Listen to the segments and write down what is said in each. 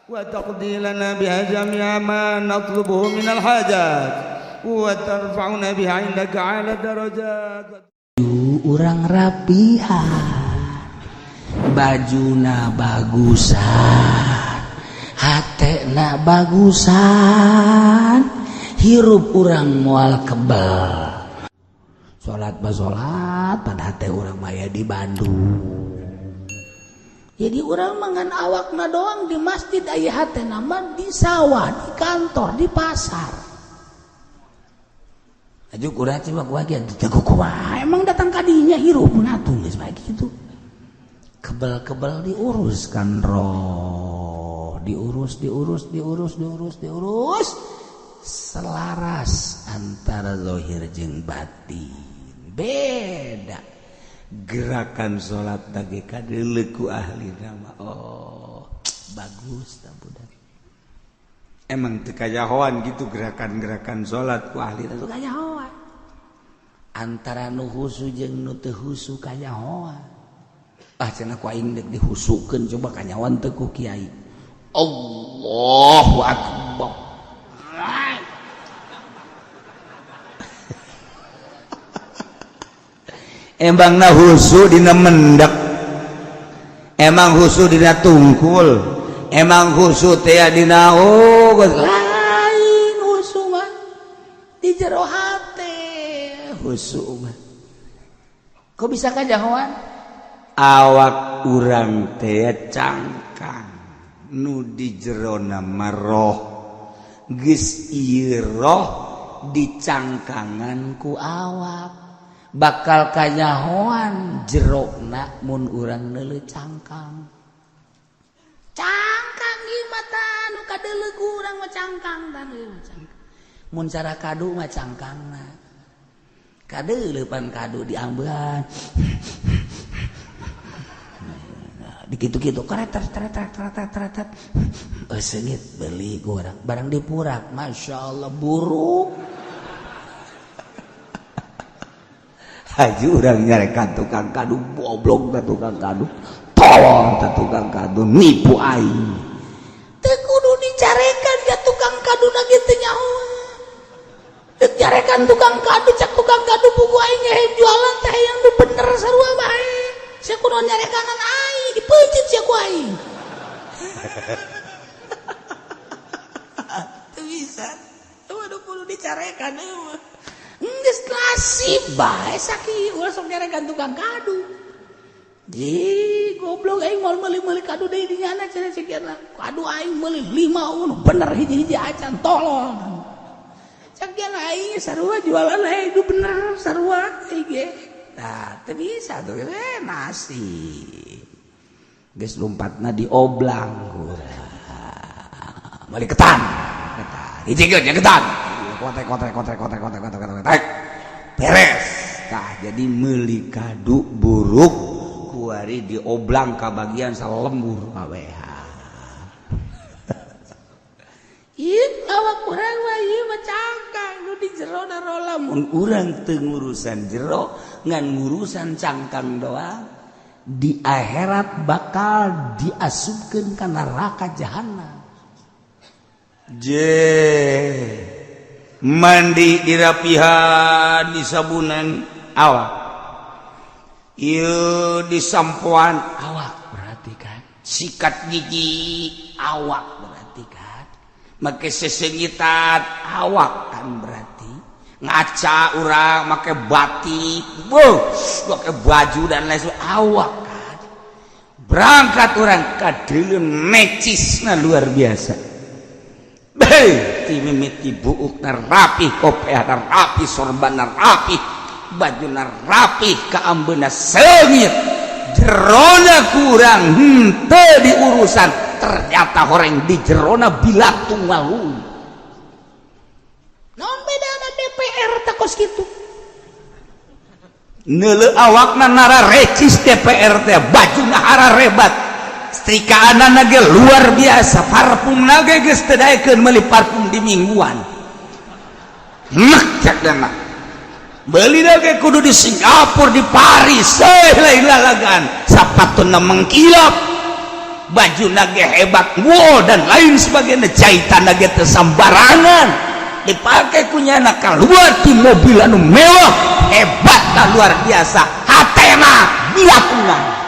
وتقضي لنا بها جميع ما نطلبه من الحاجات وترفعنا بها عندك على الدرجات. Urang rapihan, bajuna bagusan, hatena bagusan, hirup urang moal kebel. Salat basolat pada hate urang maya di Bandung. Jadi urang mangan awakna doang di masjid, aya hate nama di sawah, di kantor, di pasar. Aju kurang cuma gua ge kumaha emang datang kadinya hirup atuh geus bae kitu. Kebel-kebel diurus kan roh, diurus, diurus, diurus, diurus, diurus, selaras antara zahir jeung batin. Beda gerakan salat lagi kadeuleu ku ahli nama. Oh, bagus tak budak. Emang teu kajahoan gitu gerakan-gerakan salat ku ahli. Itu kanyahoan antara nu husu jeung nu teu husu kanyahoan. Ah, cenah ku aing deuk dihusukeun, coba kanyahoan teu ku kiai. Allahu akbar. Emang na husu dina mendek, emang husu dina tungkul, emang husu teh dina, oh. Lain, husu mah di jero hate husu mah. Kok bisa kanyahoan? Awak urang teh cangkang, nu di jerona mah roh. Geus ieu roh dicangkangan ku awak, bakal kanyahoan jerona mun urang neuleu cangkang. Cangkang ieu mah tah nu kadeuleu ku urang mah cangkang tah ieu mah cangkang. Mun cara kadu mah cangkangna kadeuleu pan kadu diambean dikitu-kitu keretet keretet keretet keretet, seungit beli ku urang barang dipurak, Masya Allah, buruk. Haji urang nyarekan tukang kadu goblok teh, tukang kadu tolol teh, tukang kadu nipu aing. Teu kudu dicarekan ya, tukang kadu na ge teu nyaho. Teu nyarekan tukang kadu, cak tukang kadu buku aing ngehe jualan teh yang nu bener sarua bae. Sia kudu nyarekanan aing, dipeuncit sia ku aing. Teu bisa. Waduh, kudu dicarekan eueuh. Geus nasib bae sakieu ulah sok nyarekan tukang kadu. Ji, goblok aing moal meuli-meuli kadu deui di nyana cenah sekian lah. Kadu aing meuli 5 nu bener hiji-hiji acan, tolol. Sakian aing sarua jualan aing nu bener sarua aing ge. Nah, teu bisa tuh nasib. Geus lompatna dioblang urang. Meuli ketan. Ketan. Hijikeun nya ketan. Kotek kotek kotek kotek kotek kotek kotek kotek. Beres. Tah, jadi meuli kadu buruk kuari dioblang ka bagian salembur kabehan. Ieu awak urang mah ieu mah cangkang nu di jero na roh. Lamun urang teu ngurusan jero ngan ngurusan cangkang doang, di akhirat bakal diasupkeun ka neraka jahanam. Je mandi dirapihan, disabunan awak, ieu disampoan awak berarti kan, sikat gigi awak berarti kan, make sesengitan awak kan berarti, ngaca urang make batik, buh, make baju dan lain sebagainya awak kan. Berangkat urang kadeuleu necisna luar biasa. Hei, ti mimiti buukna rapih, kopeahna rapih, sorbanna rapih, bajuna rapih, kaambeuna seungit, jerona kurang henteu diurusan. Ternyata horeng di jerona bilatung walu. Naon bedana DPR teh kos kitu? Neuleu awakna nara recis DPR teh, bajuna hararebat, setrikaanana ge luar biasa, parfumna ge geus teu daekeun meuli parfum di mingguan. Nek cek mah beli ge kudu di Singapura, di Paris, lain lalagan, sapatuna mengkilap. Baju nage hebat, wow, dan lain sebagainya. Jahitan nage teu sambarangan dipakai ku nyana, keluar di mobil anu mewah, hebat lah, luar biasa. Hatena bilatungan.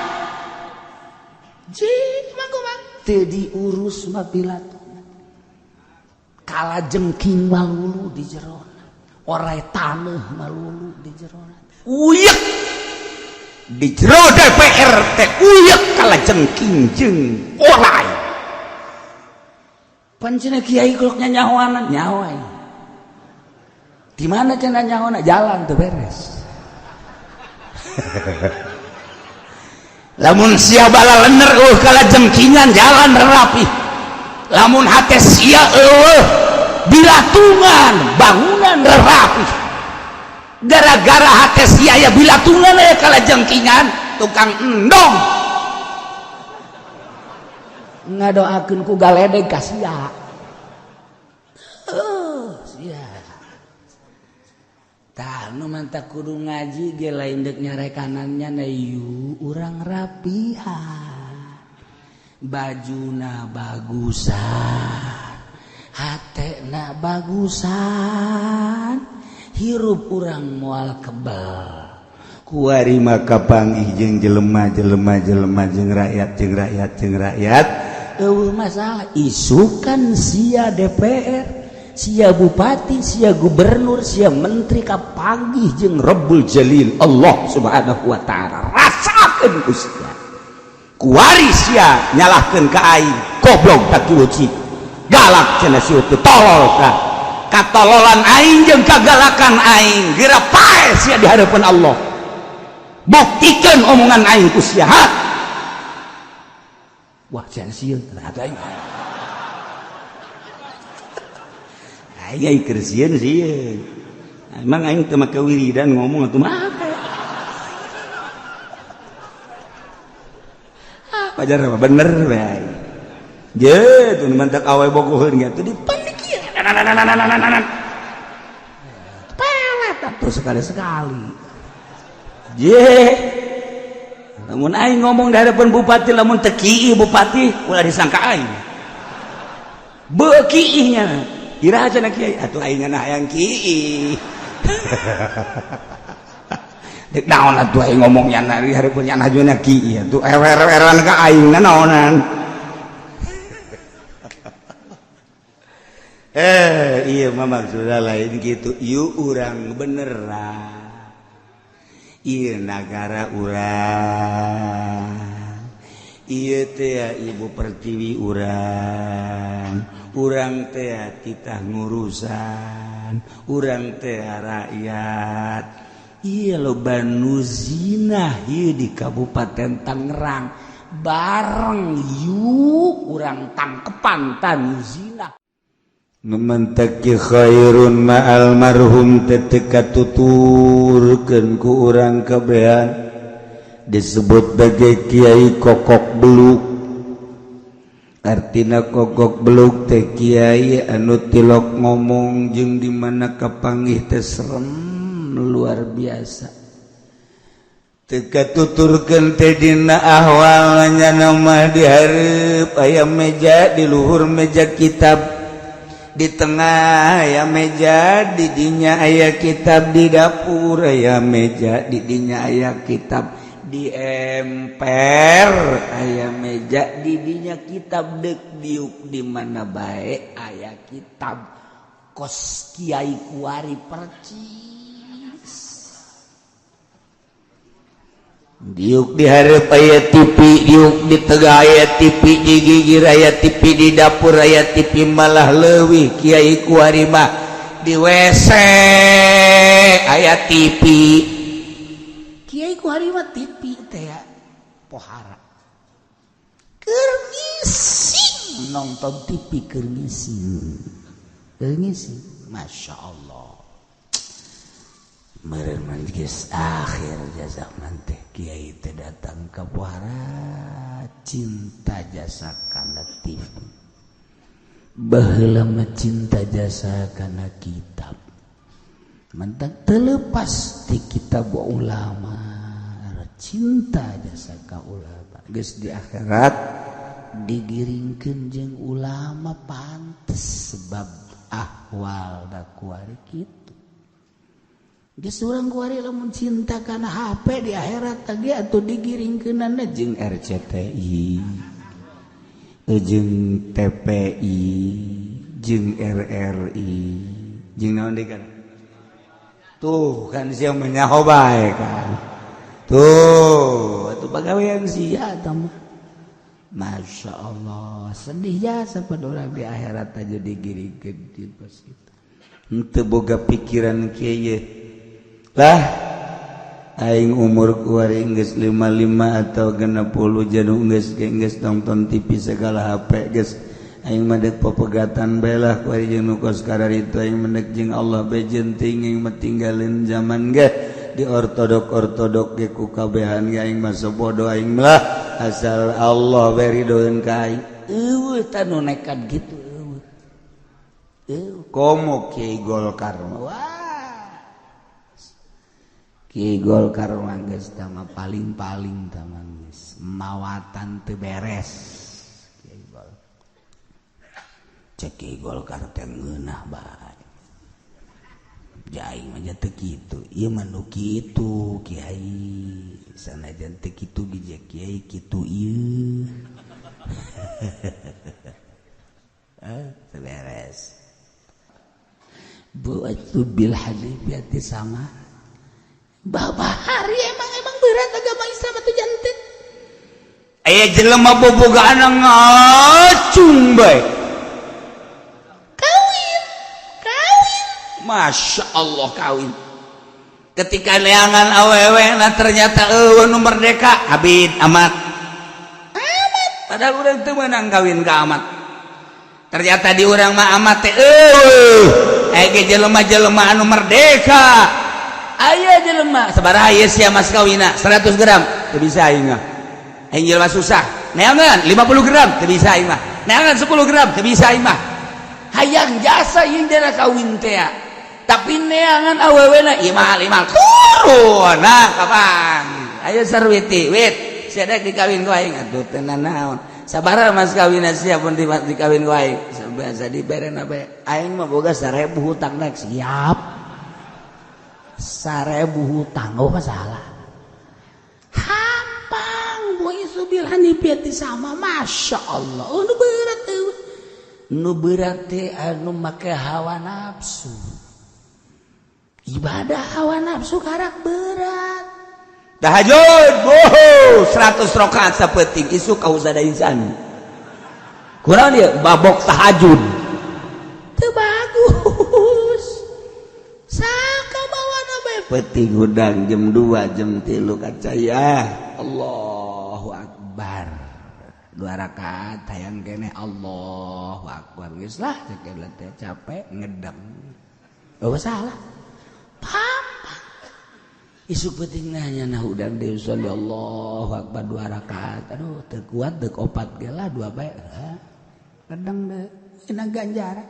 Teu diurus mah bilatungan, kalajengking malulu di jerona, orai taneuh malulu di jerona, uyek di jero DPR teh, uyek kalajengking jeung orai. Pancena kiai kuluknya nyahoanan nyaho aing. Di mana cenah nyahoana? Jalan tuh beres. Lamun sia bala lener eueuh kalajengkingan, jalan rapi. Lamun hate sia eueuh bilatungan, bangunan rapi. Gara-gara hate sia ya bilatungan aya kalajengkingan, tukang endong ngadoakeun ku galedeg ka sia. Sia tah nu mantak kudu ngaji ge lain deuk nyarekanannya na, yu urang rapihan, bajuna bagusan, hatena bagusan, hirup urang moal kebal. Kuari maka panggih jeung jelema, jelema, jelema jeung rakyat, jeung rakyat, jeung rakyat. Eueuh masalah. Isukan sia DPR, sia bupati, sia gubernur, sia menteri, kapanggih jeung Rabbul Jalil Allah Subhanahu wa Ta'ala, rasakeun ku sia. Kuari sia nyalahkeun ka aing, goblok tak kieu, galak cenah, sieu teh tolol. Ka katololan aing jeung kagalakan aing geura pae sia di hadapan Allah. Buktikan omongan aing ku sia, ha? Wah, sia sieun ternyata aing. Aing keur sieun sieun. Emang aing teu make wiridan ngomong atuh mah. Ah, pajar mah bener bae. Je, tuh mantak awe bogoheun ge atuh dipanikian. Pelet atuh sekali-sekali. Je. Lamun aing ngomong di hadapan bupati, lamun teu kiih bupati, ulah disangka aing. Beukiihnya. Iraha cenah kiai? Atuh aing na hayang kiih. Dek naon atuh aing ngomong nyana di hadapan nyana juna kiih atuh ewer-eweran ka aing na naonan. Iya mah maksudna lain gitu. Yuk urang beneran. Ieu nagara urang. Ieu teh Ibu Pertiwi urang. Urang teh titah ngurusan, urang teh rakyat. Ieu loba nu zina ieu di Kabupaten Tangerang. Bareng yuk urang tangkepan tanu zina. Nu menteki khairun ma'al marhum teh teu katuturkeun ku urang kabehan. Disebut bagai kiai kokok beluk. Artina kokok beluk teh kiai anu tilok ngomong jeung di mana kapanggih teh serem luar biasa. Teu katuturkeun teh dina ahwal nyana mah di hareup aya meja, di luhur meja kitab, di tengah aya meja, di dinya aya kitab, di dapur aya meja, di dinya aya kitab, di emper aya meja, di dinya kitab, dek diuk di mana bae aya kitab. Kos kiai kuari percis. Diuk di hareup aya TV, diuk di tengah aya TV, di gigir aya TV, di dapur aya TV, malah leuwih kiai kuari mah di WC aya TV. Kiai kuari mah TV teh ya pohara keur ngising, nonton TV keur ngising, keur ngising. Masya Allah, meureun geus akhir zaman teh kiai teh datang ka pohara cinta jasa kana TV. Baheula mah cinta jasa kana kitab, mentak terlepas di kitab ulama, cinta jasa ka ulama. Geus di akhirat Digiringkeun jeung ulama pantes sebab ahwal da kuari kitu. Geus urang kuari lamun cinta kana HP di akhirat tadi atuh digiringkeunana jeung RCTI, jeung TPI, jeung RRI, jeung naon deui kan? Tuh kan sia menyaho bae kan. Tuh, atuh pagawean sia eta mah. Masya Allah, sedih jasa pada orang di akhirat aja digiringkeun di pas itu. Henteu boga pikiran kieu lah. Aing umur kuari geus 55 atau 60 janu geus geus nonton TV segala HP geus aing mah deuk popegatan bae lah kuari jeung nu kos kararitu aing mah deuk jeung Allah bae jenting aing mah tinggalin zaman ge di ortodok-ortodok ge ku kabehan ge aing mah bodoh aing lah asal Allah bae ridoeun ka aing. Eueuh tah nu nekat gitu eueuh. Eueuh komo Kiai Golkar mah. Wah. Kiai Golkar mah geus tah mah paling-paling tah mah geus mawatan teu beres. Kiai Golkar. Cek Kiai Golkar teh ngeunah bae. Jaing mah teu kitu, ieu mah nu kitu kiai. Sanajan teu kitu ge kiai kitu ieu. Teu beres. Buat bil hanifiyati sama. Babahari emang berat agama Islam atau jantan. Aya jelema bobogaan ngacung bae. Kawin, kawin. Masya Allah kawin. Ketika neangan awewe na ternyata eueuh nu merdeka, abid amat. Amat. Padahal urang teu meunang kawin ka amat. Ternyata di urang mah amat teh eueuh. Aya ge jelema-jelema anu merdeka. Aya jelema sabaraha ieu sia mas kawina 100 gram teu bisa aing mah. Aing jelema susah. Neangan 50 gram teu bisa aing mah. Neangan 10 gram teu bisa aing mah. Hayang jasa ieu dina kawin teh. Tapi neangan awewena imal imal turun. Nah kapan? Ayo sarwiti wit sia dek dikawin ku aing atuh teu nanaon. Sabaraha mas kawina sia pun dikawin ku aing. Biasa diberena bae. Aing mah boga 1000 hutang nek siap. 1000 hutang oh masalah. Hampang buisu bil hanifiyati sama Masya Allah. Oh nu berat eueuh. Nu berat teh anu make hawa nafsu. Ibadah hawa nafsu karak berat. Tahajud, boho, 100 rakaat sapeting isuk kausada insan. Kurang dia babok tahajud. Teu bagus. Saka bawana bae Peting hudang jam 2 jam 3 kacaya. Allahu Akbar. 2 rakaat hayang keneh Allahu Akbar. Geus lah cek teh capek ngedeng. Oh salah. Pampak. Isuk penting nanya nah hudang deui sholli Allahu Akbar 2 rakaat. Aduh teu kuat deuk opat ge lah 2 bae. Ngedeng deui enak ganjaran.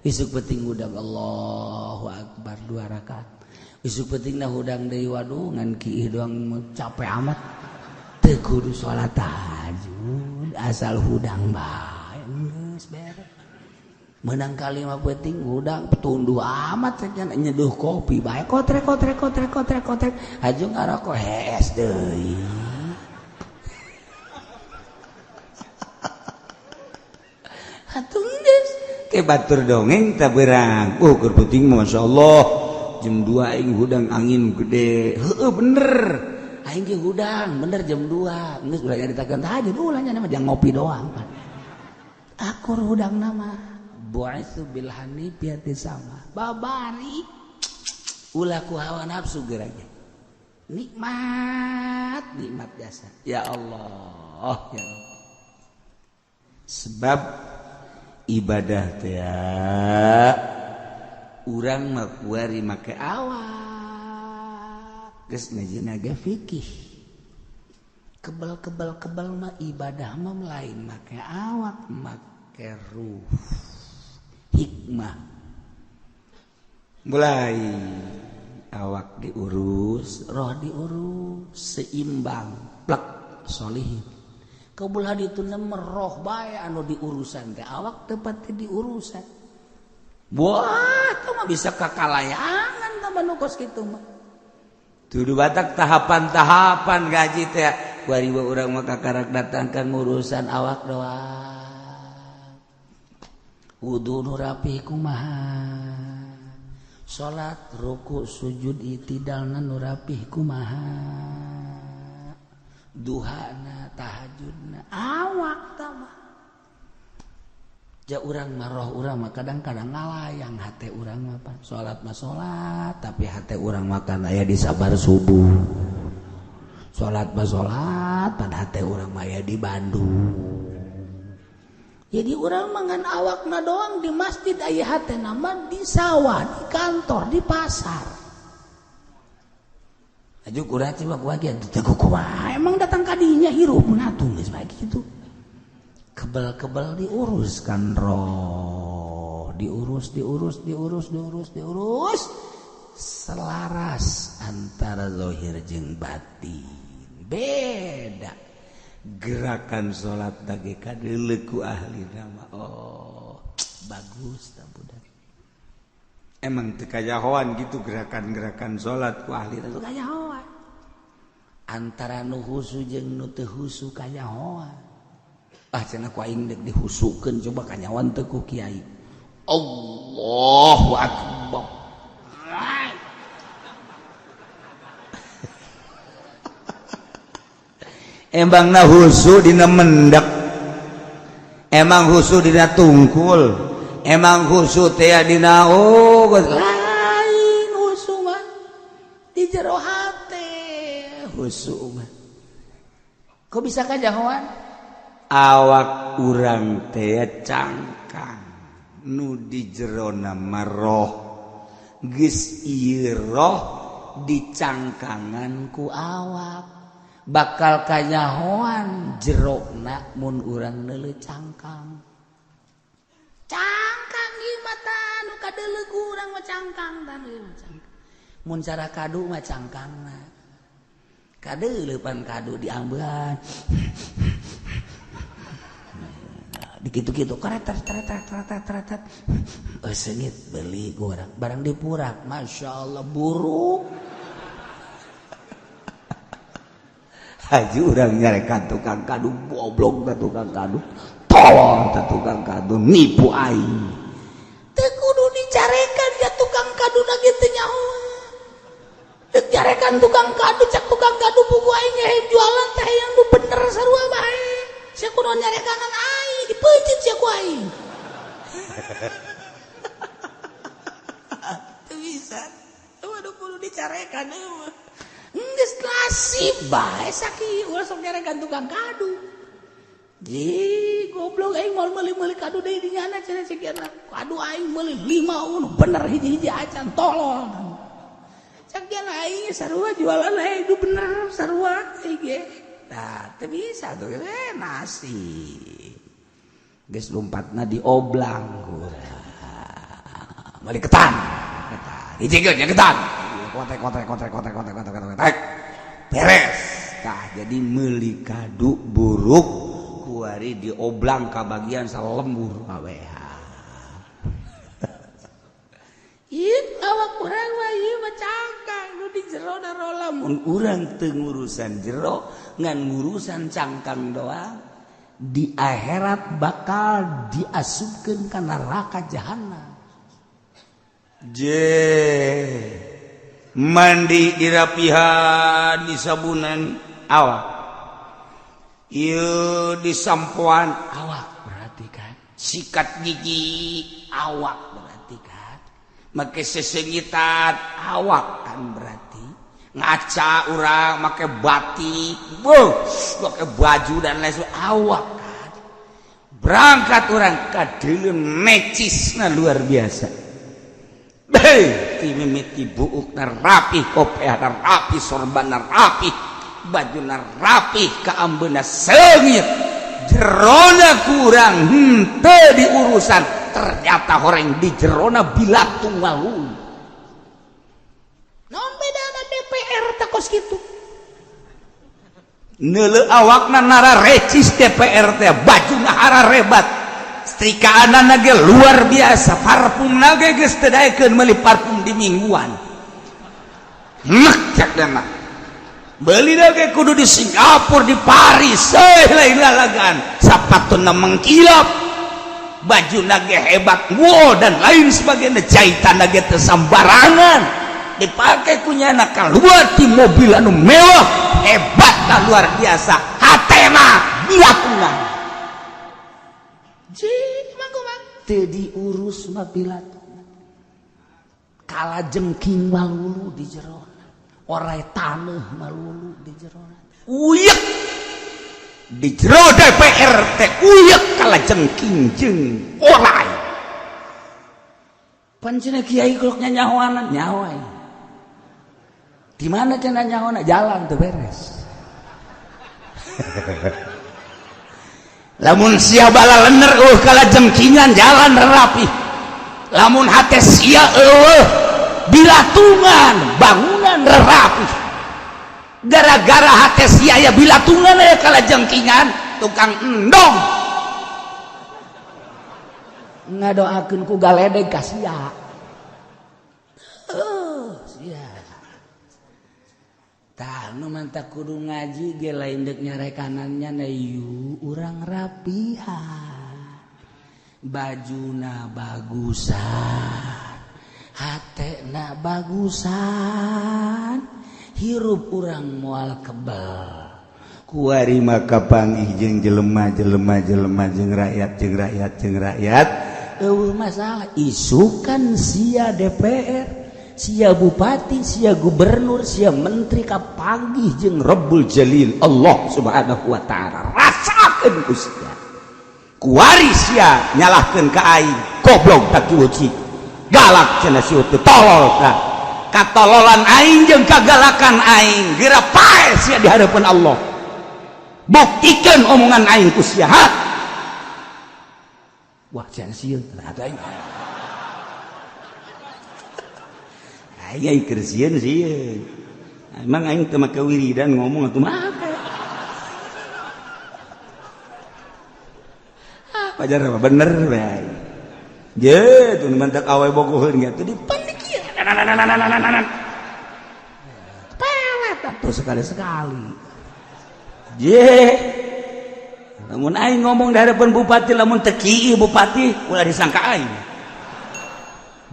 Isuk penting hudang Allahu Akbar 2 rakaat. Isuk penting nah hudang deui waduh ngan kiih doang capek amat. Teu kudu salat tahajud asal hudang bae geus beres. Menang kalima penting hudang tunduh amat cek nyeduh kopi bae kotrek kotrek kotrek kotrek kotrek haju ngarokok hees deui. Atuh geus ke batur dongeng tak berang. Oh keur penting masyaallah jam 2 aing hudang angin gede. Heueuh bener. Aing ge hudang bener jam 2. Geus ulah nyaritakeun tahajud ulah nya mah jang ngopi doang. Akur hudang nama. Bu'itsu bil hanifiyati sama. Babari ulah ku hawa nafsu geura ge. Nikmat, nikmat jasa. Ya Allah, ya Allah. Sebab ibadah teh urang mah kuari make awak. Geus ngajina ge fikih. Kebel-kebel-kebel mah ibadah mah lain make awak, make ruh. Hikmah. Mulai awak diurus, roh diurus, seimbang, plek solihin. Kebelah itu roh bae anu diurusan teh awak tepat diurusan. Wah, itu mah bisa kakalayangan teman nu kos kitu mah. Tuduh batak tahapan-tahapan gaji teh. Kuari urang mah kakarak datang ka ngurusan awak doang. Wudu nu rapi kumaha? Salat ruku sujud itidalna nu rapih kumaha? Duhana tahajudna awak tama ja urang mah roh urang mah kadang-kadang ngalayang hate urang mah pan salat mah salat tapi hate urang makan aya di sabar subuh, salat mah salat pan hate urang mah aya di Bandung. Jadi urang mangan awakna doang di masjid, aya hate nama di sawah, di kantor, di pasar. Aju kurang mah bagian teu kumaha emang datang kadinya hirup natung geus bae kitu. Kebel-kebel diuruskan roh, diurus diurus diurus diurus diurus selaras antara zahir jeung batin. Beda gerakan salat lagi kadeuleu ku ahli nama. Oh, bagus ta budak. Emang teu kajahoan gitu gerakan-gerakan salat ku ahli teu kajahoan. Antara nu husu jeung nu teu husu kajahoan. Ah cenah ku aing deuk dihusukeun coba kanyawan teu ku kiai. Allahu akbar. Emangna husu dina mendek, emang husu dina tungkul, emang husu teh dina oh lain husu mah di jero hate husu mah. Kok bisa kajahoan? Awak urang teh cangkang nu di jerona mah roh, geus ieu roh dicangkangan ku awak bakal kanyahoan jerona mun urang neuleuh cangkang. Cangkang ieu mah tah nu kadeuleu urang mah cangkang tah ieu mah cangkang. Mun cara kadu mah cangkangna. Kadeuleu pan kadu diambean. Dikitu-kitu karetet karetet karetet karetet. Seungit beli urang barang dipurak Masya Allah buruk. Haji urang nyarekan tukang kadu goblok teh tukang kadu tolol teh tukang kadu nipu aing. Teu kudu dicarekan ya tukang kadu na ge teu nyaho. Teu carekan tukang kadu cak tukang kadu buku aing ge jualan teh yang nu bener sarua bae. Sia kudu nyarekanan aing dipeuncit sia ku aing. Teu bisa. Waduh kudu dicarekan eueuh. Geus nasib bae sakieu ulah sok nyarekan tukang kadu. Ji goblok aing moal meuli-meuli kadu deui di nyana cenah sekian. Kadu aing meuli 5 nu bener hiji-hiji acan tolol. Sakieu aing sarua jualan aing nu bener sarua aing ge. Tah teu bisa tuh nasib. Geus lompatna dioblang urang. Meuli ketan. Ketan. Hijikeun nya ketan. Kotek kotek kotek kotek kotek kotek kotek. Beres. Tah jadi meuli kadu buruk kuari dioblang ka bagian salembur kabeh. Ieu awak urang mah ieu mah cangkang nu di jero na rola mun urang teu ngurusan jero ngan ngurusan cangkang doang di akhirat bakal diasupkeun ka neraka jahanam. Je mandi dirapihan disabunan awak ieu disampoan awak berarti kan sikat gigi awak berarti kan make sesengitan awak kan berarti ngaca urang make batik beuh make baju dan lain sebagainya awak kan berangkat urang kadeuleu necisna luar biasa. Hei, ti mimiti buukna rapih, kopeahna rapih, sorbanna rapih, bajuna rapih, kaambeuna seungit, jerona kurang henteu diurusan, ternyata horeng di jerona bilatung walu. Naon bedana DPR teh kos kitu? Neuleu awakna nara recis DPR teh, bajuna hararebat, setrikaanana ge luar biasa, parfumna ge geus teu daekeun meuli parfum di mingguan. Nek cek mah beli ge kudu di Singapura, di Paris, eh lain lalagan, sapatuna mengkilap, bajuna ge hebat, wow, dan lain sebagainya, jahitan ge teu sambarangan dipakai ku nyana, keluar di mobil anu mewah, hebat lah, luar biasa, hatena bilatungan. Teu diurus mah bilatungan, kalajengking malulu di jerona, orai taneuh malulu di jerona. Uyek di jero DPR teh, uyek kalajengking jeung orai. Pan cenah kiai koloknya nyahoanan nyaho aing. Di mana cenah nyahoana? Jalan teu beres. Lamun sia bala lener eueuh kalajengkingan, jalan rapi. Lamun hate sia eueuh bilatungan, bangunan rapi. Gara-gara hate sia ya bilatungan aya kalajengkingan, tukang endong ngadoakeun ku galedeg ka sia. Sia. Tah nu mantak kudu ngaji ge lain deuk nyarekanannya na yu urang rapihan. Bajuna bagusan, hatena bagusan, hirup urang moal kebel. Kuari maka panggih jeung jelema jelema jelema jeung rakyat jeung rakyat jeung rakyat. Eueuh masalah isukan sia DPR, sia bupati, sia gubernur, sia menteri kapanggih jeung Rabbul Jalil Allah Subhanahu wa taala, rasakeun ku sia. Kuari sia nyalahkeun ka aing, goblok tak kieu, galak cenah, sieu teh tolol. Ka katololan aing jeung kagalakan aing geura pae sia di hadapan Allah. Buktikan omongan aing ku sia, ha? Wah, sia sieun atuh aing. Aing keur sieun sieun. Emang aing teu make wiridan ngomong atuh make. Ah, pajar mah bener bae. Je, tuh mantak awe bogoheun ge teh dipandikieu. Pelet atuh sekali-sekali. Je. Lamun aing ngomong di hadapan bupati, lamun teu kiih bupati ulah disangka aing.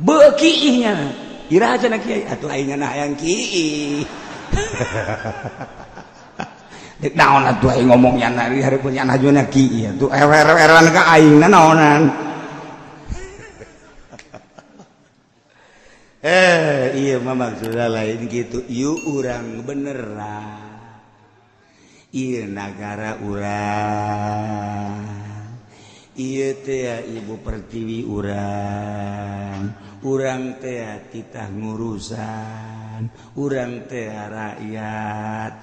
Beukiihnya. Iraha cenah kiai? Atuh aing na hayang kiih. Dek naon atuh aing ngomong nyana di hadapan nyana juna kiih atuh ewer-eweran ka aing na naonan. Iya mah maksudna lain gitu. Ieu urang beneran. Ieu nagara urang. Ieu teh Ibu Pertiwi urang. Urang teh titah ngurusan, urang teh rakyat.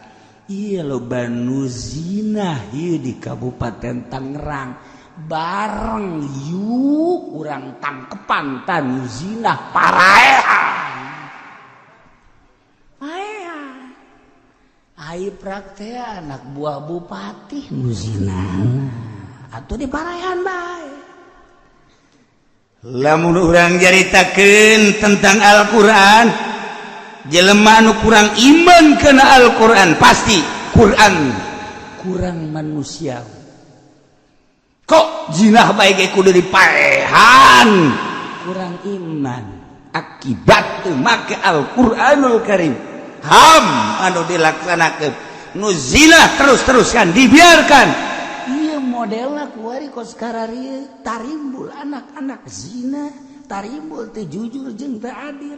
Ieu loba nu zina ieu di Kabupaten Tangerang. Bareng yuk urang tangkepan tanu zina paraehan. Paehan. Ai prakte anak buah bupati nu zina. Atuh diparaehan bae. Lamun urang nyaritakeun tentang Al-Qur'an, jelema anu kurang iman kana Al-Qur'an pasti Quran kurang manusia. Kok jinah bae ge kudu dipaehan, kurang iman akibat teu make Al-Qur'anul Karim. Ham anu dilaksanakeun nu zina terus-terusan dibiarkan. Ieu modelna kuari kos kararieu tarimbul anak-anak zina, tarimbul teu jujur jeung teu adil.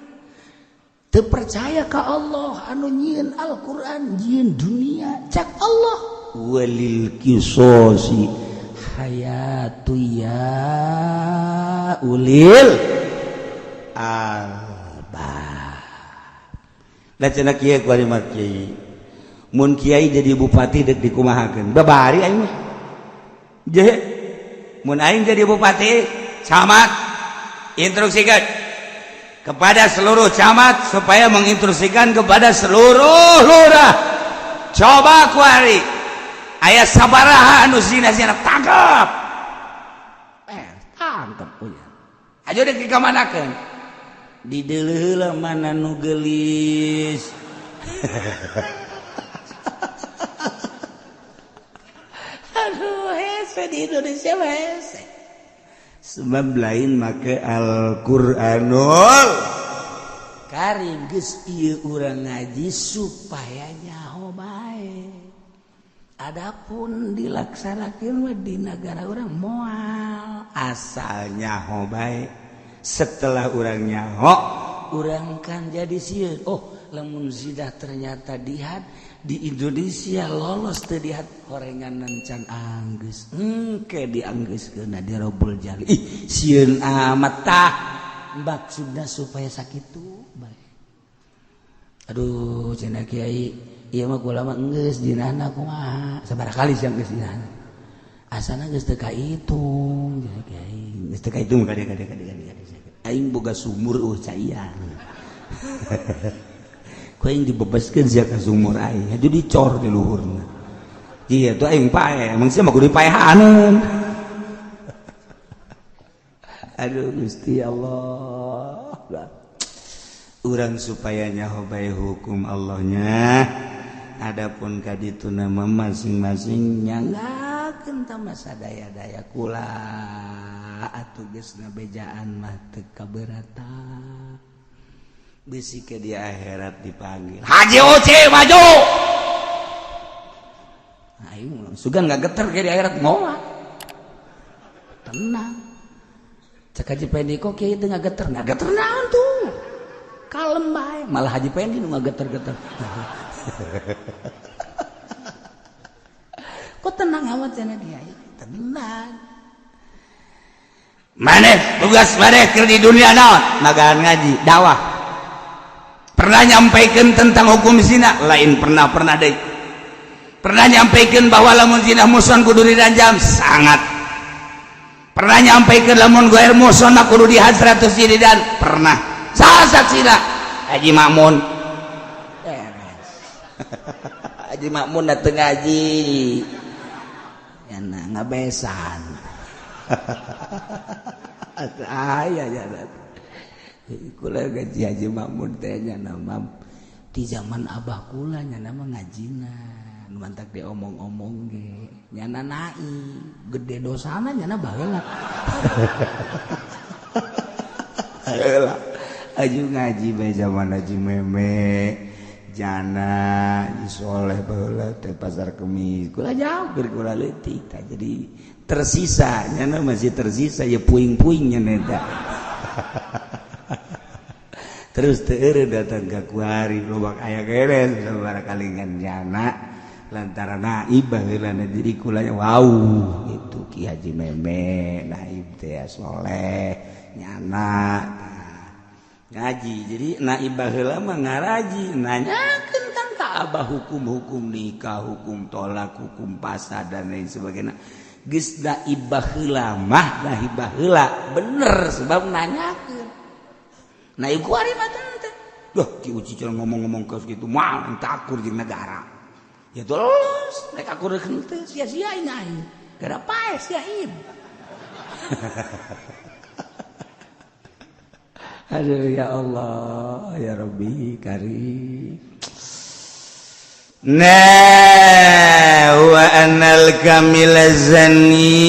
Teu percaya ka Allah anu nyieun Al-Qur'an, nyieun dunia, cak Allah walil qisasi hayatu ya ulil albab. Da cenah kieu kuari mah kiai. Mun kiai jadi bupati deuk dikumahakeun? Babari aing mah. Je, mun aing jadi bupati, camat instruksikan kepada seluruh camat supaya menginstruksikan kepada seluruh lurah. Coba kuari Aya sabaraha anu zina zina tangkap. Tangkap punya. Aja dek dikamanakeun? Di deuleu mana nu geulis. Aduh, hese di Indonesia mah hese. Sebab lain make Al-Qur'anul Karim. Geus ieu urang ngaji supaya nyaho bae. Adapun dilaksanakeun mah di negara urang moal, asal nyaho bae. Setelah urang nyaho, urang kan jadi sieun. Oh, lamun zina ternyata dihad di Indonesia lolos teu dihad, horengan can anggeus, engke dianggeuskeun di robul jali. Ih, sieun amat. Tah, maksudna supaya sakitu bae. Aduh, cenah kiai, ieu mah kula mah geus zinahna kumaha, sabaraha kali sia geus zinahna, asana geus teu kahitung cenah kiai, geus teu kahitung. Kade kade kade kade kade, aing boga sumur eueuh caian, ku aing dibebaskeun sia ka sumur aing, jadi dicor di luhurna. Iya tuh, aing pae, emang sia mah kudu dipaehaneun. Aduh Gusti Allah, urang supaya nyaho bae hukum Allahnya. Adapun kaditu nama masing-masing nyanggakeun ta masa daya-daya kula atuh geus ngabejaan mah teu kaberatan. Bisi ke di akhirat dipanggil Haji Uci maju. Ayo sugan nggak geter ke di akhirat, moal, tenang. Cek Haji Pendi, kok kiai itu nggak geter? Nggak geter naon tuh, kalem bae. Malah Haji Pendi nu nggak geter-geter. Kok tenang amat cenah kiai? Tenang. Maneh tugas maneh keur di dunia naon? Nagaan ngaji, dakwah. Pernah nyampaikan tentang hukum zina? Lain pernah, pernah deh. Pernah nyampaikan bahwa lamun zina muhson kudu diranjam? Sangat. Pernah nyampaikan lamun ghair muhson kudu dihad 100 jilidan? Pernah. Salah saksina? Haji Makmun. Beres. Haji Makmun dateng ngaji. Yana ngabesan. Aya ya. Kula gaji Haji Makmun teh nya nama di zaman abah kula nya nama ngajina nu mantak diomong-omong ge nyana nai gede dosana nyana baheula. Heula aju ngaji bae zaman Haji Meme jana Haji Soleh baheula teh pasar Kemis kula jauh keur kula leutik tah, jadi tersisa nyana, masih tersisa ya puing-puing nya eta. Terus teu datang ke kuari lobak aya kene sabaraha kalingan jana lantaran naib baheula jadi kulanya wow itu Ki Haji Meme naib teh soleh nyana ngaji. Jadi naib baheula mah ngaraji nanyakeun kan ka abah hukum-hukum nikah, hukum tolak, hukum pasah dan lain sebagainya. Geus naib baheula mah naib baheula bener sebab nanyakeun. Nah ibu kuari mah teh. Duh, Ki Uci cenah ngomong-ngomong ke gitu moal takur jeung negara. Ya terus rek akur henteu sia-sia aing. Gara pae sia ib. Aduh ya Allah, ya Rabbi karim. Nah, wa anal kamila zani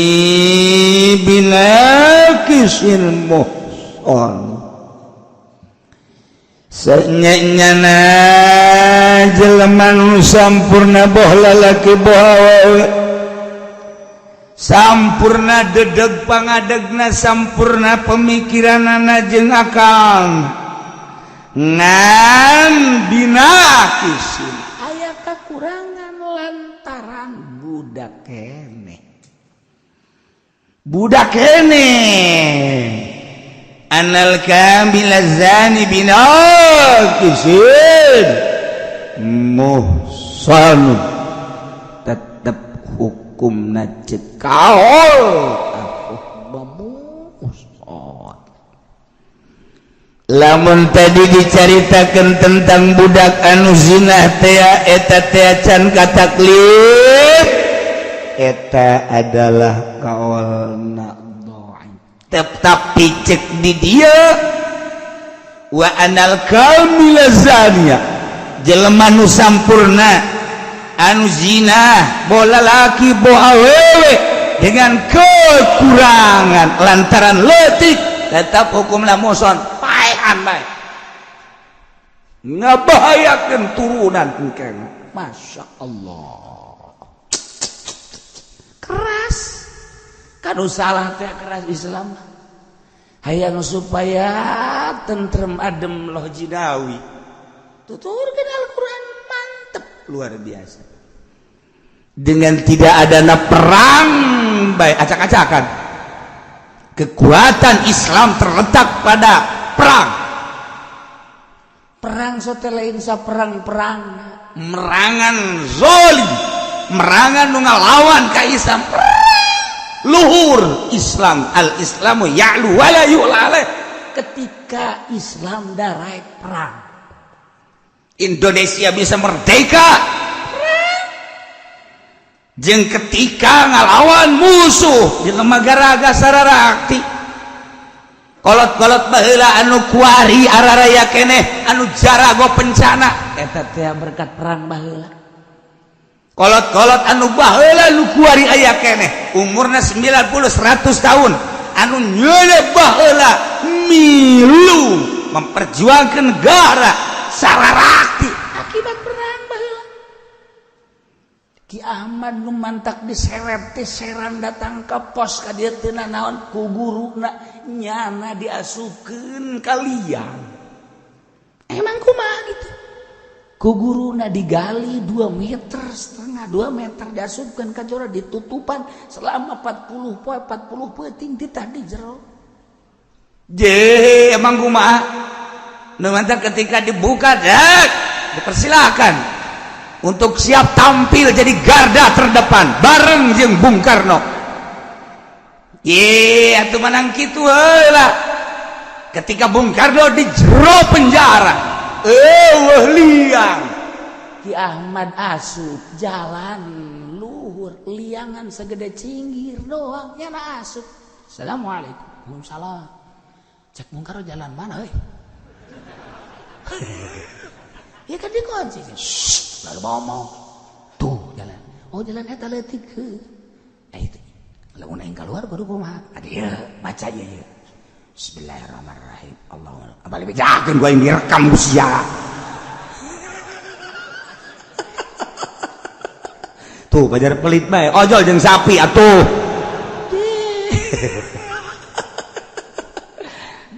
binakisil muhson. Senyana jelema nu sampurna boh lalaki boh awewe, sampurna dedeg pangadegna, sampurna pemikiranana jeung akal, ngan binakisin aya kakurangan lantaran budak keneh, budak keneh. Anal kamila zani binakisin muhsan, tetep hukumna cek kaol muhsan. Lamun tadi dicaritakeun tentang budak anu zina teh eta teh can kataklif. Eta adalah kaolna dhaif, tetapi cek di dia wa anal kamila zania, jelema nu sampurna anu zina, boh lalaki boh awewe, dengan kekurangan lantaran letik, tetap hukumna muhson, paehan bae, ngabahayakeun turunan engkeng. Masya Allah, keras kanu salah teh, keras Islam. Hayang supaya tentrem, adem loh jinawi, tuturkan Al-Quran, mantep, luar biasa. Dengan tidak adanya perang baik acak-acakan, kekuatan Islam terletak pada perang. Perang sote lain sa perang-perang. Merangan zolim, merangan nu ngalawan ka Islam. Luhur Islam, al Islamu ya'lu wala yu'la alaih. Ketika Islam darai perang. Indonesia bisa merdeka jeung ketika ngalawan musuh di lembaga sararakti. Kolot-kolot baheula anu kuari araraya keneh, anu jarago pencana. Eta teh berkat perang baheula. Kolot-kolot anu baheula nu kuari aya keneh, umurna 90 100 tahun, anu nyeule baheula milu memperjuangkan negara sararakti. Akibat perang baheula. Ki Ahmad nu mantak diseret teh Serang, datang ke pos ka dieu teu naon ku guruna, nyana diasupkeun ka liang. Emang kumaha gitu, ku guruna digali 2 meter setengah, 2 meter, diasupkeun ka jero, ditutupan selama 40 poe 40 peuting, ditah di jero. Je, emang kumaha nu mantak ketika dibuka dek dipersilakan untuk siap tampil jadi garda terdepan bareng jeung Bung Karno. Ye, atuh menang kitu heula. Ketika Bung Karno di jero penjara, eueuh liang. Ki Ahmad asup jalan luhur, liangan segede cinggir doang, nyana asup. Assalamualaikum. Waalaikumsalam. Cek Bung Karno, jalan mana euy? Ya kan dikunci. Shh, lalu ngomong. Tuh jalan. Oh, jalan eta leutik heuh. Eh, itu. Lamun aing keluar kudu kumaha? Adi ya, baca ieu ya. Bismillahirrahmanirrahim. Allahumma. Abali bejakeun gua yang direkam ku sia. Tuh pajar pelit bae, ojol jeung sapi atuh.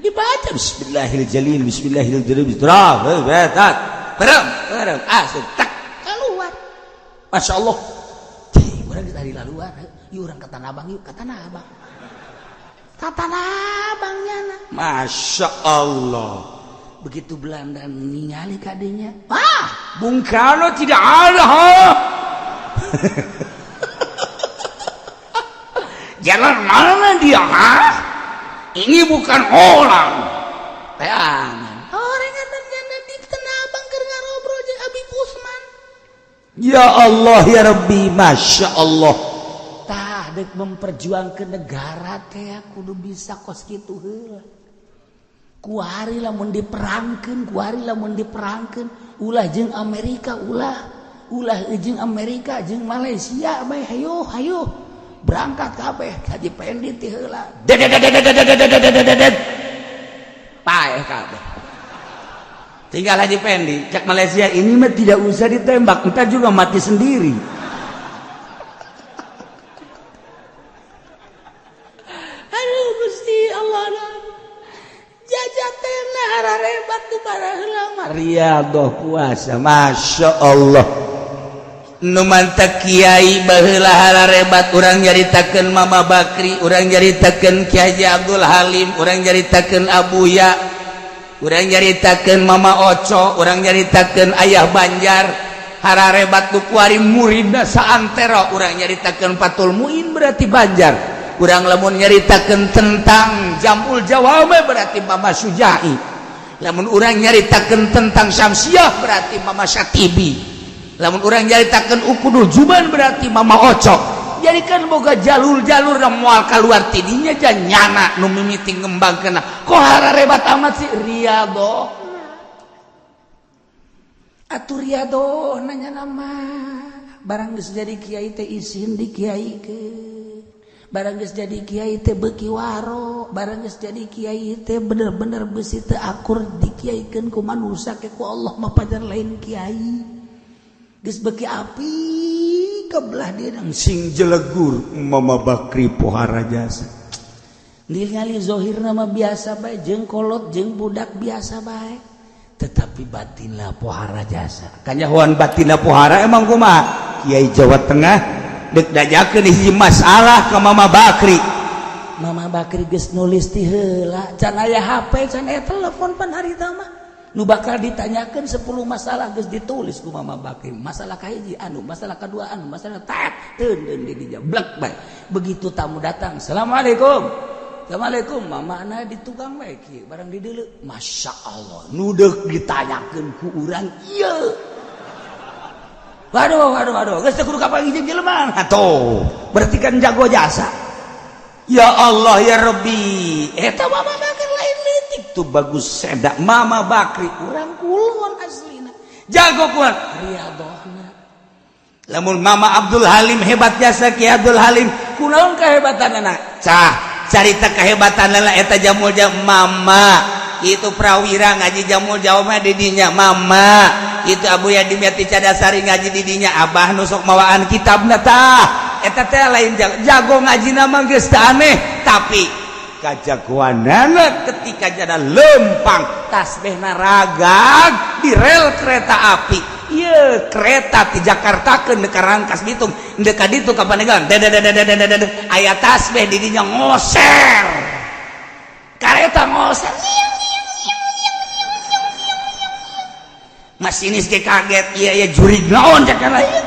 Dibaca bismillahirrahmanirrahim, bismillahirrahmanirrahim. Bismillahirrahmanirrahim. Berem, berem, asup tak keluar. Masya Allah. Cih, urang tadi laluan, yuk urang ke Tanah Abang, yuk ke Tanah Abang. Ke Tanah Abang nyana. Masya Allah. Begitu Belanda ningali kadenya, wah, Bung Karno tidak ada, ha? Jalan mana dia, ha? Ini bukan orang. Teangan. Orang nyana di Tanah Abang keur ngarobrol jeung Habib Usman. Ya Allah ya Rabbi, Masya Allah. Tah dek memperjuangkan negara teh kudu bisa kos kitu heula. Kuari lamun diperangkeun, kuari lamun diperangkeun, ulah jeung Amerika, ulah ulah jeung Amerika jeung Malaysia bae, hayo hayo berangkat kabeh Haji Pendi ti heula. Dedet paeh kabeh. Tinggal Haji Pendi, cek Malaysia ini mah tidak usah ditembak, entar juga mati sendiri. Aduh Gusti Allah, jajatena hararebat tu baheula mah. Riyadhah puasa, Masya Allah. Nu mantak kiai baheula hararebat, urang nyaritakeun Mama Bakri, urang nyaritakeun Ki Haji Abdul Halim, urang nyaritakeun Abuya, urang nyaritakeun Mama Oco, urang nyaritakeun Ayah Banjar, hararebat nu kuari muridna saantero, urang nyaritakeun Fathul Muin berarti Banjar, urang lamun nyaritakeun tentang Jamul Jawame berarti Mama Sujai, lamun urang nyaritakeun tentang Syamsiah berarti Mama Syatibi, lamun urang nyaritakeun Ukudul Juban berarti Mama Oco. Jadi kan boga jalur-jalur dan moal keluar tidinya nyana nu mimiti ngembangkeun. Kok hararebat amat sih riyadhoh? Atuh riyadhoh nanya nama barang geus jadi kiai teh isin di kiaikeun, barang geus jadi kiai teh beuki waro, barang geus jadi kiai teh bener-bener beusi teu akur dikiaikeun ku manusia ke ku Allah mah pajar lain kiai. Geus beuki api kebelah dia sing jelegur. Mama Bakri pohara jasa. Ningali zohir nama biasa bae, jeung kolot jeung budak biasa bae, tetapi batinlah pohara jasa. Kanyahoan batinna pohara emang kumaha? Kiai Jawa Tengah dek dajakeun hiji masalah ke Mama Bakri. Mama Bakri geus nulis ti heula, can aya HP, can aya telepon pan harita mah. Nu bakal ditanyakeun 10 masalah geus ditulis ku Mama Bakri. Masalah kahiji anu, masalah kedua anu, masalah tak teun di dinya blek bae. Begitu tamu datang, "Assalamualaikum." "Assalamualaikum." Mama na di tukang bae kieu, barang di deuleu. Masya Allah, nu deuk ditanyakeun ku urang ieu. Waduh, waduh, waduh, geus teu kudu kapanggih jeung jelema. Atuh, berarti kan jago jasa. Ya Allah ya Rabbi, eta Mama Bakri lain leutik. Tuh bagus sedak Mama Bakri. Urang kulon aslina. Jago kuat. Riyadhohna. Lamun Mama Abdul Halim hebat jasa, Ki Abdul Halim kunaon kehebatanana? Cah carita kehebatan lah eta jamul jam mama itu prawira ngaji jamul jawab didinya mama itu Abu ya Dimyati Cadasari ngaji didinya abah nusok mawaan kitabna tah eta teh lain jago, jago ngaji nama geus teu aneh, tapi kajagoanana ketika jada lempang tasbihna ragag di rel kereta api. Iya, kereta di Jakarta ke Rangkas Bitung dekat itu ka Pandeglang, aya tasbih didinya ngoser, kareta ngoser. Masinis ke kaget, iya iya jurig naon cek lain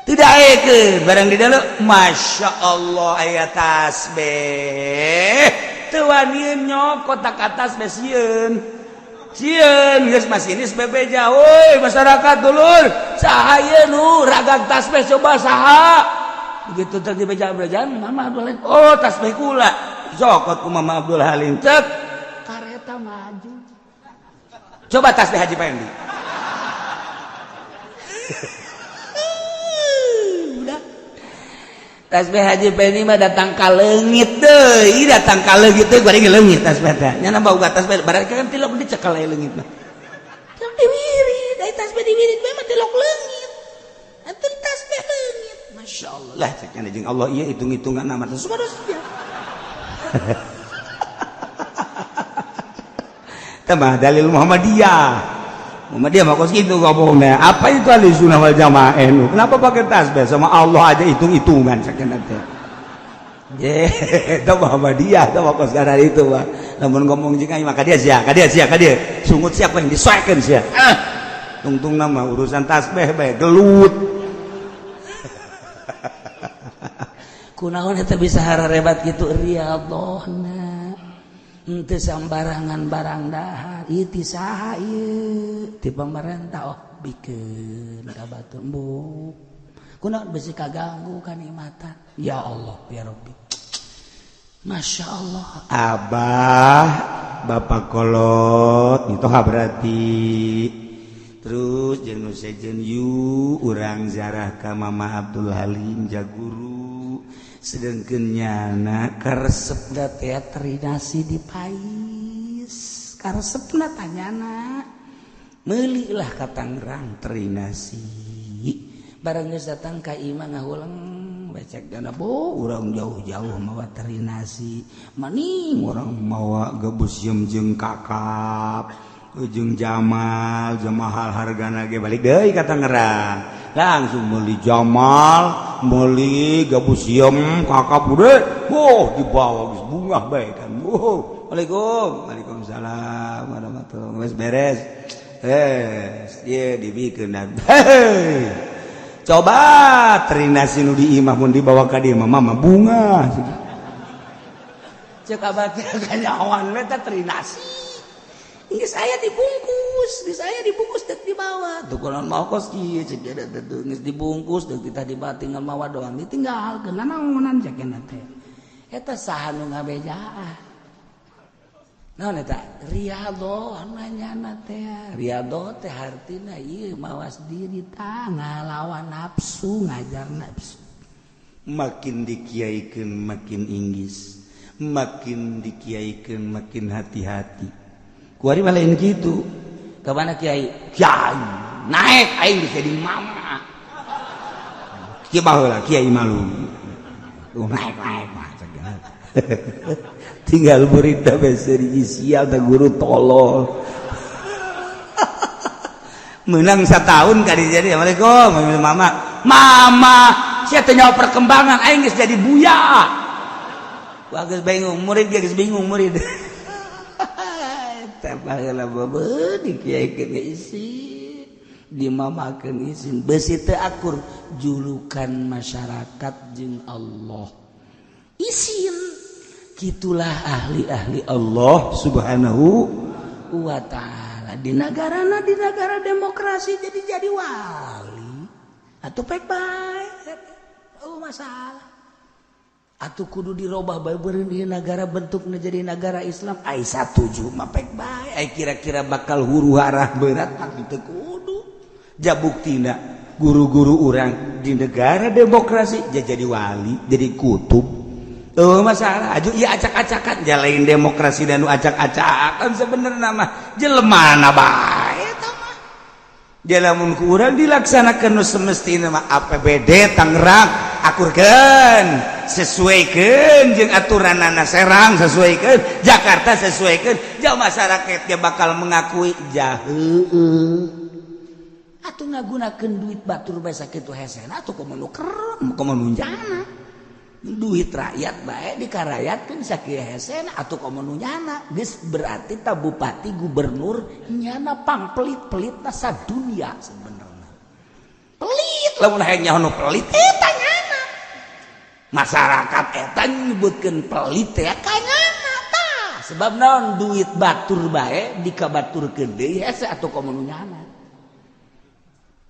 tidak eke barang di dalam. Masya Allah, aya tasbih teu wanian nyokot ka tasbih, sieun sieun. Geus masinis bebeja, "Woi masyarakat, dulur, saha ieu nu ragag tasbih? Coba saha?" Begitu teh dibeja-bejaan Mama Abdul Halim, "Oh, tasbih kula." Cokot ku Mama Abdul Halim, cek kareta maju. Coba tasbih Haji Pendi. Udah, tasbih Haji Pendi mah datang ka leungit deui, datang ka leungit teh bari leungit tasbih teh nya boga tasbih berarti kan tilok dicekal aya leungit mah. Tilok diwirid, ai tasbih diwirid mah tilok leungit atuh tasbih leungit. Masya Allah lah, cek nya jeung Allah ieu hitung-hitungan nama teh subhanallah. Mah dalil Muhammadiyah. Muhammadiyah mah kos kitu ngomongna. Apa itu ahli sunnah wal jamaah NU? Kenapa pakai tasbih? Sama Allah aja hitung-hitungan sakieu teh. Ye, itu Muhammadiyah, itu mah kos itu mah. Lamun ngomong jeung aing mah ka dia sia, ka dia sia, ka dia. Sungut siapa yang disoekeun sia. Ah. Tungtung nama urusan tasbih bae gelut. Kunaon eta bisa hararebat kitu riyadhohna? Henteu sambarangan barang dahar ieu ti saha ieu? Ti pamarentah. Oh, bikeun ka batur embung. Kunaon bisi kaganggu kanikmatan? Ya Allah ya Rabbi, Masya Allah. Abah bapak kolot itu berarti terus jeung nu sejen yu urang zarah ka Mama Abdul Halim jaguru, sedangkan nyana karesepna teh terinasi di pais, karesepna tanyana meuli lah ka Tangerang terinasi. Barang geus datang ka imah ngahuleng becek dana bo urang jauh-jauh mawa terinasi maning. Urang mawa gabus jeung kakap jeung Jamal jamahal hargana ge balik deui ka Tangerang langsung meuli Jamal, meuli gabus siem kakap udah, oh dibawa geus bungah bae kan. Oh, Waalaikum, waalaikumsalam warahmatullahi. Geus beres, ieu dibikeun. Coba terinasi nu di imah mun dibawa ka dieu mah mama bunga. Cek abah teh kanyawan we teh terinasi geus aya dibungkus. Geus geus aya dibungkus dek dibawa. Tuh kunaon mau kos ieu cek dia teh geus dibungkus dek kita dibawa tinggal mawa doang ditinggalkeun naonan cek teh. Eta saha nu ngabejaan? Naon eta? Riyadhoh nanyana teh. Riyadhoh teh hartina ieu mawas diri tah ngalawan nafsu, ngajar nafsu. Makin dikiaikeun makin inggis, makin dikiaikeun makin hati-hati. Kuari mah lain kitu. Ka mana kiai? Kiai naik aing geus jadi mama. Kieu baheula kiai malu. Tuh naik-naik mah tinggal berita beseri sial teh guru tolol. Menang setahun kali jadi assalamualaikum mama. Mama, sia teh nyawa perkembangan aing geus jadi buya. Wah geus bingung murid geus bingung murid. Eta baheula bebeut dikiaikeun ge isin, dimamakeun isin, beusi teu akur julukan masyarakat jeung Allah. Isin. Gitulah ahli-ahli Allah Subhanahu wa ta'ala di negarana, di negara demokrasi jadi wali atau pek bae. Oh masalah atau kudu dirobah bae beureun di negara bentukna jadi negara Islam ai satuju mah pek bae. Ai kira-kira bakal huru hara berat mah teu kudu. Ja buktina guru-guru urang di negara demokrasi jadi wali, jadi kutub. Oh masalah aju ieu acak-acakan jalain demokrasi dan nu acak-acakan sebenarnya mah jelema bae eta mah. Lamun ku urang dilaksanakan nu semestina mah APBD Tangerang akurkeun, sesuaikeun jeung aturanana, Serang sesuaikeun, Jakarta sesuaikeun, jauh masyarakat dia bakal mengakui jaheueuh. Atuh ngagunakeun duit batur bae sakitu hesena atuh komo nu kerem komo nu nyana. Duit rakyat bae dikarayatkeun sakieu hesena atuh komo nu nyana. Geus berarti ta bupati gubernur nyana pangpelit-pelitna sadunia sebenarnya. Pelit lamun hayang nyaho nu pelit eta nyana. Masyarakat eta nyebutkeun pelit teh ka nyana tah. Sebab naon duit batur bae dikabaturkeun deui hese atuh komo nu nyana.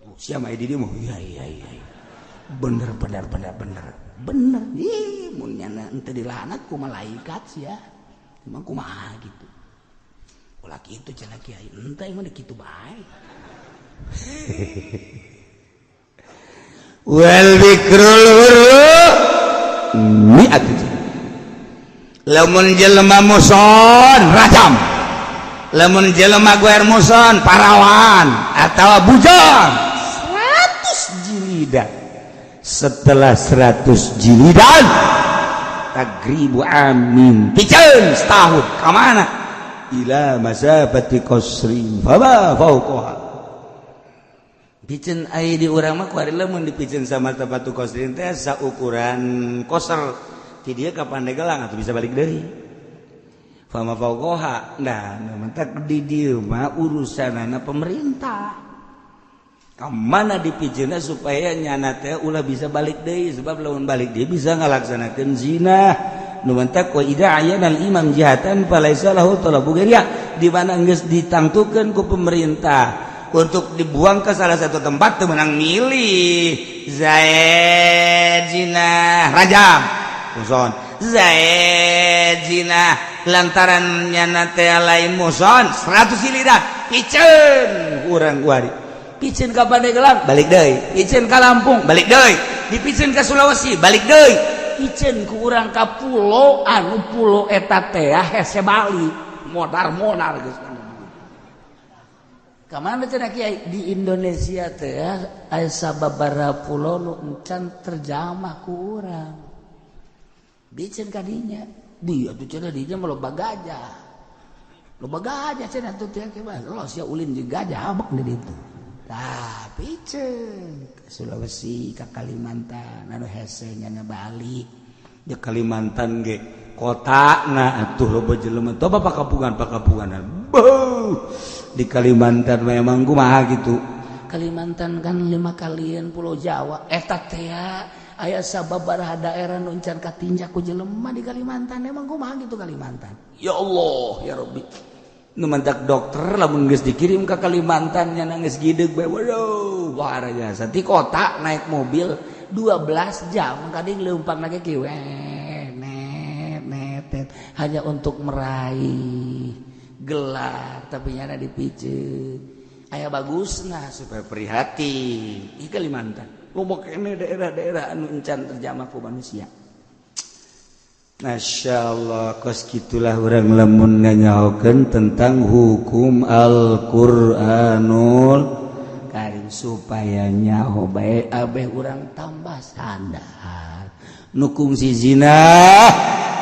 Oh, sia mah di dieu mah iya iya iya. Bener bener bener bener. Bener. Ih, mun nyana henteu dilaknat ku malaikat sia. Emang kumaha gitu. Ulah kitu cenah kiai, henteu emang kitu bae. Wal bikrul hurru mi'atu lamun jelema muson rajam, lamun jelema guer muson parawan atawa bujang 100 jilidan. Setelah 100 jilidan tagribu amin piceun setahun ka mana ila masafati qasrin fama fawqaha. Piceun ai di urang mah kuari lamun dipiceun sama sepatu qasrin teh saukuran koser ti dieu ka Pandeglang atuh bisa balik deui fama fawqaha. Nah mentak di dieu mah urusanana pemerintah ka mana dipiceunna supaya nyana teh ulah bisa balik deui, sebab lamun balik deui bisa ngalaksanakeun zina. Nu mentak wa idza ayyana al imam jihatan falaisa lahu talabu ghairiha, di mana geus ditangtukeun ku pemerintah untuk dibuang ke salah satu tempat teu meunang milih. Zaid zina rajam muson, Zaid zina lantaran nyana teh lain muson 100 jilidan piceun urang kuari, Piceun ka Pandeglang balik deui, piceun ka Lampung balik deui, dipiceun ka Sulawesi balik deui, piceun ku urang ka pulo anu pulo eta teh hese Bali modar-modar geus. Ka mana cenah kiai? Di Indonesia teh aya sababaraha pulo nu encan terjamah ku urang. Piceun ka dinya. Di atuh cenah dinya mah loba gajah. Loba gajah cenah atuh teh lo sia ulin jeung gajah abek di ditu. Tah piceun ke Sulawesi ka Kalimantan anu hese nyana balik. Di Kalimantan ge kota na atuh loba jelema teh pakapungan pakapunganan. Beuh. Di Kalimantan memang kumaha gitu. Kalimantan kan 5 kalian pulau Jawa eta teh aya sababaraha daerah nu encan katinjak ku jelema di Kalimantan. Emang kumaha gitu Kalimantan? Ya Allah ya Rabbi. Nu mantak dokter lamun geus dikirim ke Kalimantan nya geus gideg bae, waduh, bahaya. Ti kota naik mobil 12 jam, kadang leumpang lagi kieu net net net, hanya untuk meraih gelar, tapi nyana dipiceun. Aya bagusna supaya prihatin di Kalimantan. Loba keneh daerah-daerah anu encan terjamah ku manusia. Masya Allah, kos gitulah urang lamun nganyahokeun tentang hukum Al-Qur'anul Karim, supaya nyaho bae abeh urang tambah sadar nu kungsi zina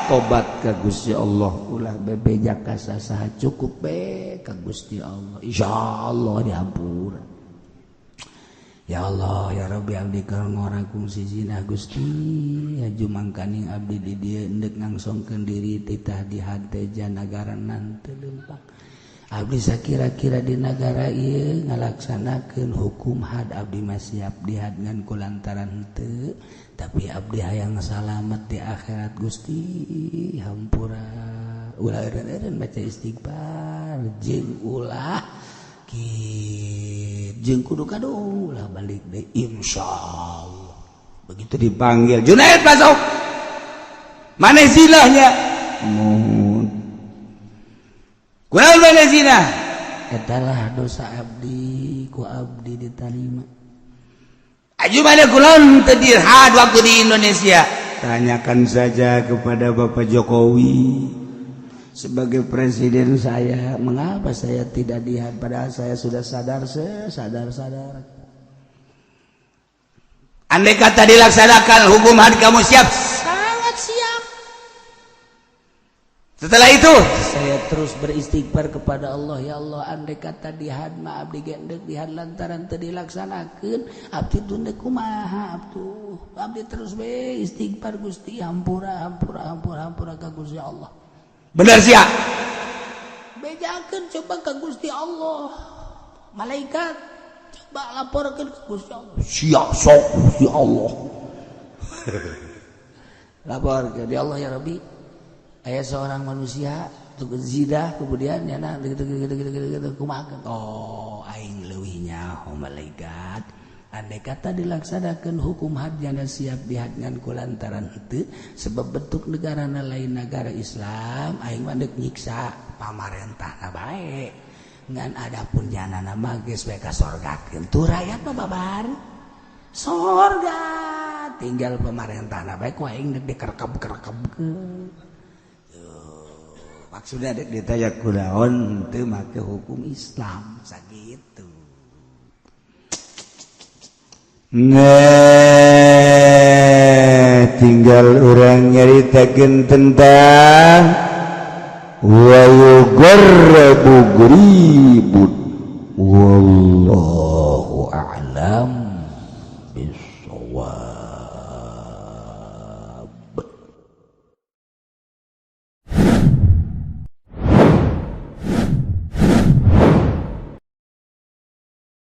tobat ka Gusti Allah, ulah bebeja ka sasaha, cukup be ka Gusti Allah, insyaallah dihampura. Ya Allah, ya Rabbi, abdi keur ngora kungsi zina, Gusti. Haju mangkaning abdi di dieu endek ngangsongkeun diri titah di hate nagara teu leumpang. Abdi sakira-kira di nagara ieu ngalaksanakeun hukum had, abdi mah siap dihad, ngan kulantaran henteu, tapi abdi hayang salamet di akhirat, Gusti, hampura. Ulah eureun-eureun baca istighfar jeung ulah jeung kudu kado ulah balik deh, insyaallah. Begitu dipanggil, "Junaid, masuk." "Mana zinahnya?" "Mohon." "Kunaon mana zina?" "Etalah dosa abdi, ku abdi diterima." "Aju mana kunaon teu dihad waktu di Indonesia?" Tanyakan saja kepada Bapak Jokowi sebagai presiden saya, mengapa saya tidak dihad padahal saya sudah sadar, sadar sadar. Andai kata dilaksanakan hukum had, kamu siap? Sangat siap. Setelah itu saya terus beristighfar kepada Allah, "Ya Allah, andai kata dihad mah abdi gendek dihad lantaran teu dilaksanakeun abdi teu kumaha abdu." Abdi terus be istighfar, "Gusti, hampura, hampura, hampura, hampura ka Gusti Allah." Bener siap. Bejakeun coba ke Gusti Allah, malaikat coba laporkan ke Gusti Allah. Siap sok Gusti Allah. Lapor ke ya Allah, ya Rabbi, aya seorang manusia tuh zina, kemudian ya nah gitu gitu gitu gitu gitu, kumaha? Oh, aing leuwih nyaho malaikat. Andai kata dilaksanakan hukum hadnya siap dihad, ngan kulantaran henteu, sebab bentuk negara lain negara Islam, aing mah deuk nyiksa pamarentahna bae, ngan adapun janana mah geus we ka sorgakeun tuh, rakyat mah babar sorga, tinggal pamarentahna bae ku aing deuk dikerkeb-kerkebkeun. Maksudnya dek ditanya kunaon teu make hukum Islam, sakitu. Nah, tinggal urang nyaritakeun tentang wa yugarrabu gharibun, wallahu a'lam.